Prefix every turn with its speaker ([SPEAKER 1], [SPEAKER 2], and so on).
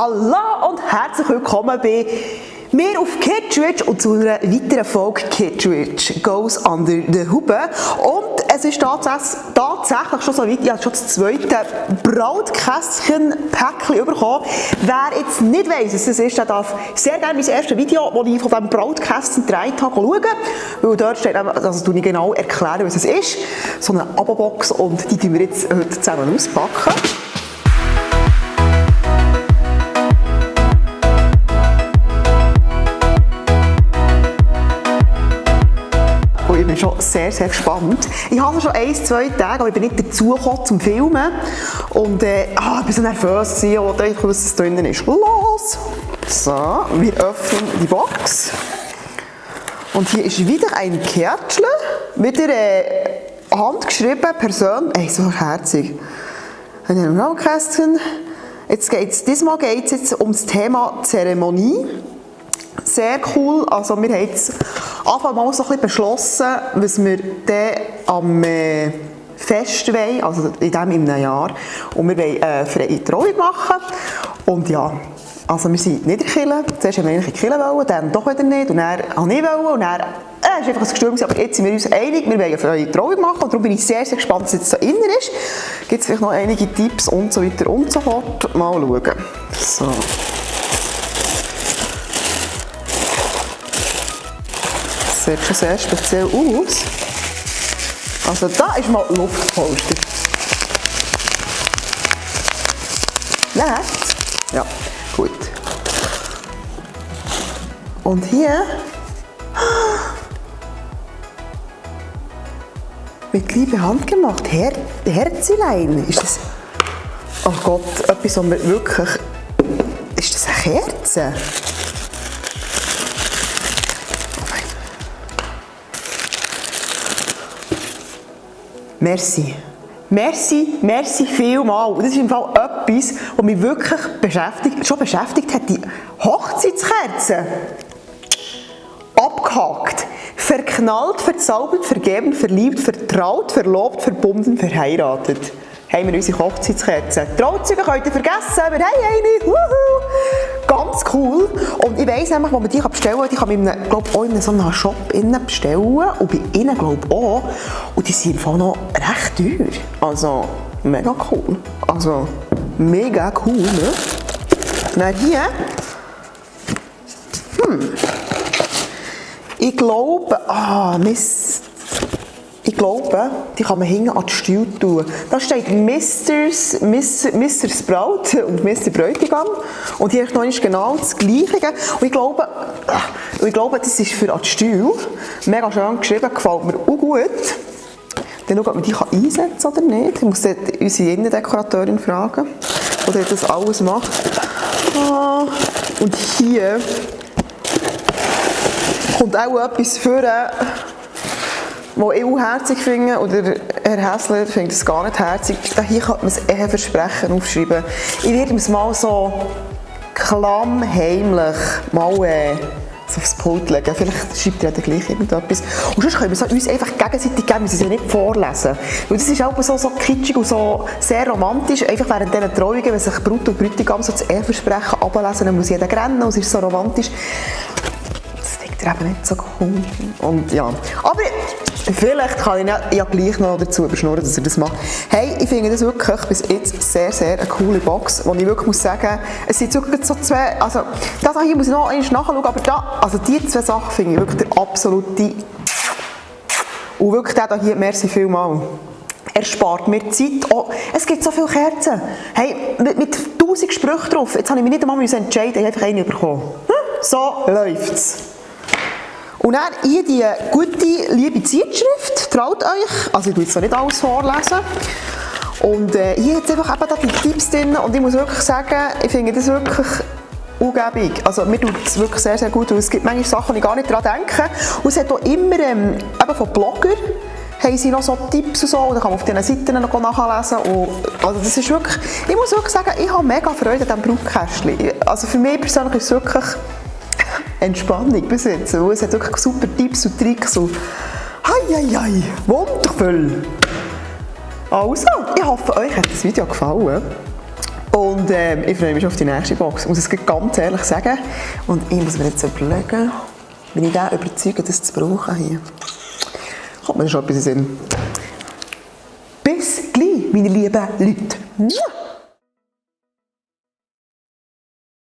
[SPEAKER 1] Hallo und herzlich willkommen bei mir auf Kittredge und zu einer weiteren Folge Kittredge Goes Under the Hood. Und es ist tatsächlich schon so weit, ich habe schon das zweite Brautkästchen-Päckchen bekommen. Wer jetzt nicht weiss, was das ist, der darf sehr gerne mein erstes Video, das ich von diesem Brautkästchen gedreht habe, schauen. Weil dort steht, also ich genau erklären, was es ist. So eine Abo-Box und die tun wir jetzt heute zusammen auspacken. Ich bin schon sehr, sehr gespannt. Ich habe schon 1-2 Tage, aber ich bin nicht dazu gekommen zum Filmen. Und ich war so nervös und wollte einfach wissen, was drinnen ist. Los! So, wir öffnen die Box. Und hier ist wieder ein Kärtchen. Wieder handgeschrieben, Person. Ey, so herzig. Ein Brautkästchen. Diesmal geht es jetzt um das Thema Zeremonie. Sehr cool. Also wir haben jetzt Anfang mal so ein bisschen beschlossen, was wir dann am Fest wollen, also in einem Jahr. Und wir wollen eine freie Trauung machen. Und ja, also wir sind nicht in der Kirche. Zuerst haben wir eigentlich in die Kirche wollen, dann doch wieder nicht. Und dann habe ich wollen. Und dann war einfach ein Gestürm. Aber jetzt sind wir uns einig, wir wollen eine freie Trauung machen. Und darum bin ich sehr, sehr gespannt, was jetzt so innen ist. Gibt es vielleicht noch einige Tipps und so weiter und so fort. Mal schauen. So. Das sieht schon sehr speziell aus. Also da ist mal Luftpolster. Nett? Ja, gut. Und hier mit Liebe handgemacht. Herzelein. Ist das? Oh Gott, etwas, was wir wirklich. Ist das eine Kerze? Merci. Merci vielmals. Das ist im Fall etwas, was mich wirklich beschäftigt hat. Die Hochzeitskerze. Abgehakt. Verknallt, verzaubert, vergeben, verliebt, vertraut, verlobt, verbunden, verheiratet. Haben wir unsere Hochzeitskerze. Trauzeuge könnt ihr vergessen, wir haben eine. Wuhu. Ganz cool. Und ich weiss nämlich, wo man die bestellen kann. Die kann man auch in so einem Shop bestellen. Und bei ihnen glaube ich auch. Und die sind im Fall noch recht teuer. Also, mega cool. Also, mega cool, ne? Dann hier. Ich glaube, Mist. Ich glaube, die kann man hinten an die Stühle tun. Da steht Mrs. Braut und Mr. Bräutigam. Und hier ist noch nicht genau das Gleiche. Und ich glaube, das ist für an die Stühle. Mega schön geschrieben, gefällt mir auch gut. Dann schauen, ob man die einsetzen kann oder nicht. Ich muss unsere Innendekorateurin fragen, die das alles macht. Und hier kommt auch etwas für, was ich auch herzig finde, oder Herr Hässler findet es gar nicht herzig. Hier könnte man das Eheversprechen aufschreiben. Ich werde es mal so klammheimlich mal so aufs Pult legen. Vielleicht schreibt ihr dann gleich irgendetwas. Und sonst können wir es uns einfach gegenseitig geben, wir müssen es ja nicht vorlesen. Weil das ist auch so kitschig und so sehr romantisch. Einfach während diesen Trauungen, wenn sich Braut und Bräutigam so das Eheversprechen ablesen, dann muss jeder rennen und es ist so romantisch. Eben nicht so cool. Und ja. Aber vielleicht kann ich ja gleich noch dazu überschnurren, dass er das macht. Hey, ich finde das wirklich bis jetzt sehr, sehr eine coole Box, wo ich wirklich muss sagen, es sind wirklich so zwei, also das hier muss ich noch einmal nachschauen, aber also die zwei Sachen finde ich wirklich der absolute. Und wirklich der hier, merci vielmals. Er spart mir Zeit. Oh, es gibt so viele Kerzen. Hey, mit 1000 Sprüchen drauf. Jetzt habe ich mich nicht einmal entscheiden, ich habe einfach eine bekommen. So läuft's. Und dann hier die gute, liebe Zeitschrift, traut euch, also ich tue jetzt noch nicht alles vorlesen. Und hier hat es einfach eben die Tipps drin und ich muss wirklich sagen, ich finde das wirklich ungebig. Also mir tut es wirklich sehr, sehr gut, weil es gibt manche Sachen, die ich gar nicht daran denke. Und es hat auch immer, eben von Bloggern, haben sie noch so Tipps und so, und dann kann man auf diesen Seiten noch nachlesen. Und, also das ist wirklich, ich muss wirklich sagen, ich habe mega Freude an diesem Brautkästchen. Also für mich persönlich ist es wirklich Entspannung bis jetzt. Es hat wirklich super Tipps und Tricks. Hei, wundervoll. Also, ich hoffe, euch hat das Video gefallen. Und ich freue mich schon auf die nächste Box. Ich muss es ganz ehrlich sagen. Und ich muss mir jetzt überlegen, bin ich da überzeugt, das zu brauchen hier. Kommt mir schon etwas in den Sinn. Bis gleich, meine lieben Leute.